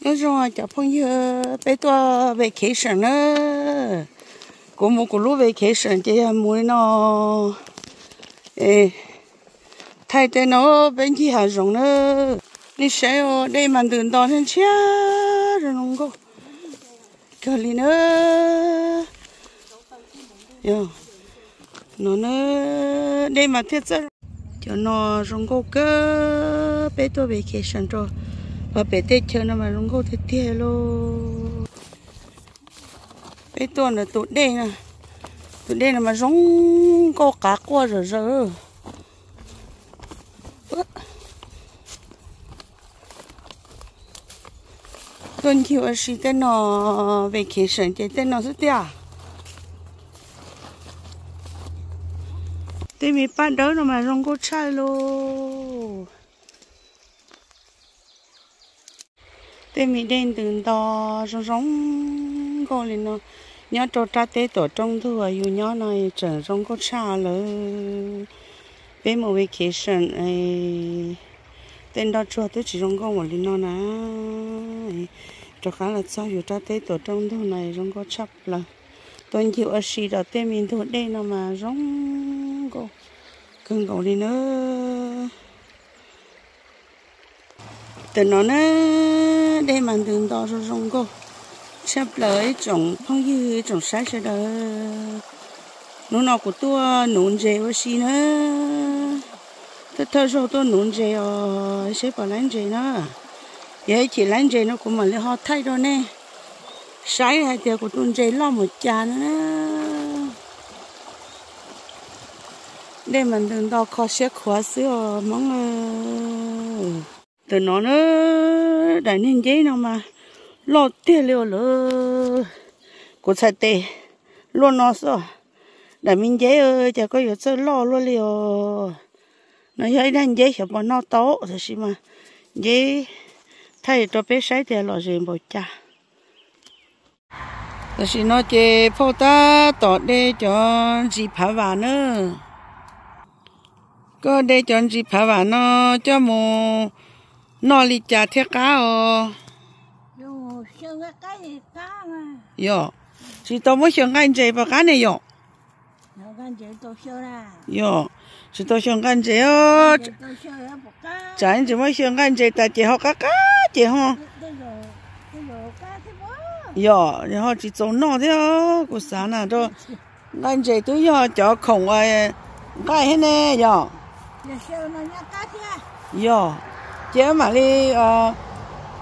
Nyob zoo cov phooj ywg, peb tuaj vacation na. Kuv mus kuv lub vacation ces yog mus li no. Thaij tej no peb ncig hav zoov na. Nej saib, dej mas ntws nto ntshiab zoo nkauj kawg li na. No, dej mas thiaj txawj. Cov no zoo nkauj kawg, peb tuaj vacation rau pem teb chaws no mas zoo nkauj tiag tiag lauj. Peb tuaj ntawm tus dej, tus dej no mas zoo nkauj qav quaj zom zaws. Tuaj ncig ua si tej no, vacation ces tej no xwb tiag. Tej me paj dawb no mas zoo nkauj tshaj lauj. Tej me dej ntws nto zoo zoo nkauj li no, nyob rau rab teb tuam rooj ntug uas yus nyob no tseem zoo nkauj tshaj lawm. Peb mus vacation, tej nroj tsuag twb tsis zoo nkauj npaum li no na. Rov qab los txog yus rab teb tuam rooj ntug no zoo nkauj tshaj plaws. Tuaj ncig ua si rau tej me ntug dej no mas zoo nkauj kawg nkaus li na. Tam no na, dej mas ntws nto zoo zoo nkauj tshaj plaws ib tsoom phooj ywg ib tsoom saib sawv daws. Hnub no kuv tuaj nuv ntses ua si na. Thawj thawj zaug tuaj nuv ntses os, seb puas laib ntses na. Yog ib chim laib ntses no kuv mam li ho thaij rau nej saib hais tias kuv tus ntses loj mus cas na. Dej mas ntws nto kho siab khuav xwb os Hmoob. Tam no na, daim niag nceb no mas loj tiag li os lawm. Kuv txhais tes luaj no xwb. Daim me nceb cas koj yuav txawj loj luaj li os. No yog ib daim nceb xyov puas noj tau, tab sis mas nceb thaij rau peb saib tias lom zem npaum cas. Tam sim no ces phauj tab tom de cov ntsis phav vam na. Koj de cov ntsis phav vam no coj mus noj li cas thiaj qab os? Yog, tsis tau muab xyaw nqaij ntses puas qab ne yom? Yog, tsis tau xyaw nqaij ntses os. Tsam tsis muab xyaw nqaij ntses tas ces ho qab qab ces ho, yog ho tsis txaus noj thiab. Kuv xav na, nqaij ntses twb yog cov khoom nqaij thiab ne yom. Yog, ces mam li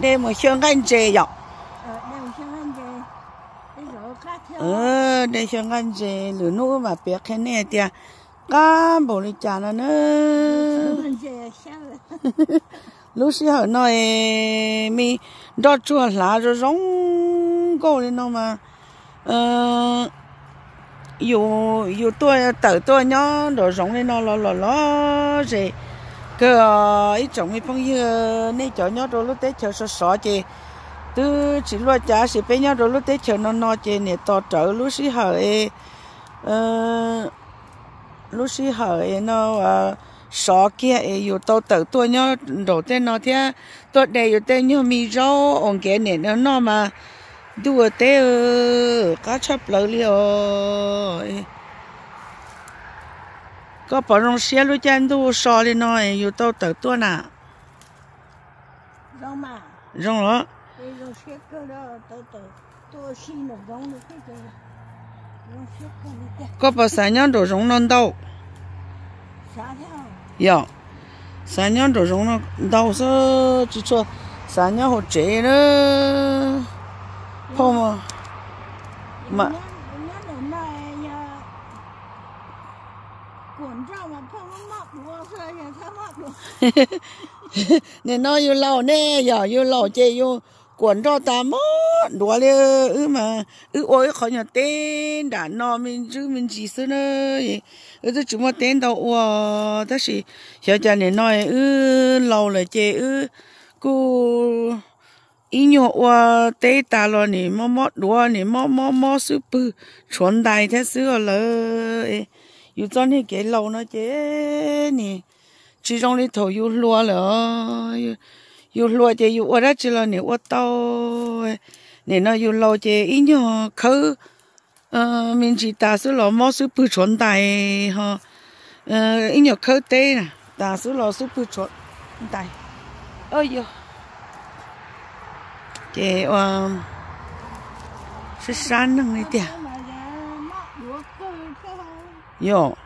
de mus xyaw nqaij ntses yom. De xyaw nqaij ntses, lwm hnub wb mam piav qhia nej tias qab npaum li cas no na. Lub sij hawm no es me nroj tsuag hlav zoo zoo nkauj li no mas yus, yus tuaj tawm tuaj nyob nraum zoov li no los los lom zem kawg. Ib tsoom me phooj ywg, nej cov nyob rau lub teb chaws sov sov ces twb tsis luaj cas, tab sis peb nyob rau lub teb chaws no no ces niam tos rawv lub sij hawm, lub sij hawm no sov kiag es yus tau tawm tuaj nyob nraum tej no thiab tuaj de yus tej nyuag me zaub uas nkev niam no noj mas ntuj ua teb qab tshaj plaws li os. Koj pom zoo siab lub caij ntuj so li no yus tau tawm tuaj na. Zoo los? Koj puas xav nyob nraum zoov no ntau? Yog, xav nyob nraum zoov no ntau xwb, tsis tshua xav nyob hauv tsev na. Phauj, nim no yus laus ne, yog yus laus ces yus kuam nroj tas mob duav li. Wb mas wb ua wb qhov nyuag teb nram no me ntsis me ntsis xwb na, wb twb tsis muaj teb ntau ua, tab sis xyov cas nim no wb laus lawm ces wb kuj ib nyuag ua teb tas los nim mob mob duav, nim mob mob mob xwb pwg tshuav ntais thiab xwb os lawm. Yus txoj niag kev laus no ces nim tsis zoo li thaum yus hluas lawm os. Yus hluas ces yus ua dab tsi los niam ua tau. Nim no yus laus ces ib nyuag khawb me ntsis tas xwb los mob xub pwg tshuav ntais ho. Ib nyuag khawb teb tas xwb los xub pwg tshuav ntais. Yog ces ua sab sab neeg li tiag. Yog,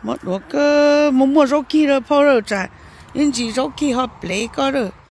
mob duav kawg, mus muaj zaub kig lawm phauj lawm, tsam ib ntsis zaub kig ho plev koj lawm.